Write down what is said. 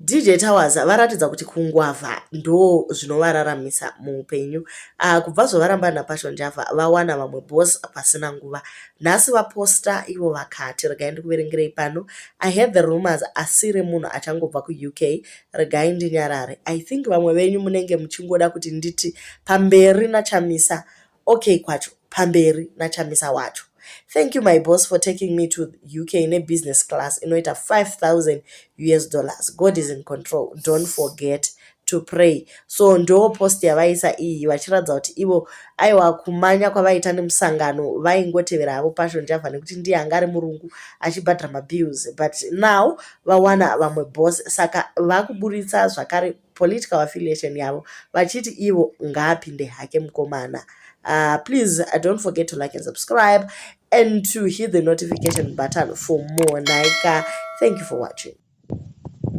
DJ Towers varatidza kuti kungwavha ndo zvinovararamisa muupenyu. Kubva zvavaramba naPassion Java vawana vamwe boss pasina nguva. Nhasi vaposta ivo vakati regai ndikuverengerei pano. I heard the rumors asiri munhu achangobva kuUK regai ndinyarare. I think vamwe venyu munenge muchingoda kuti nditi pamberi naChamisa. Okay kwacho pamberi naChamisa wacho. Thank you my boss for taking me to UK nebusiness class inoita 5000 US dollars. God is in control. Don't forget to pray. So ndo post yavaisa iyi vachiratidza kuti ivo aiwa kumanya kwavaita nemusangano vaingotevera havo Passion Java nekuti ndiye anga ari murungu achibhadhara mabills but now vawana vamwe boss saka vakuburitsa zvakare political affiliation yavo vachiti ivo ngaapinde hake mukomana. Please don't forget to like and subscribe and to hit the notification button for more. Naika, thank you for watching.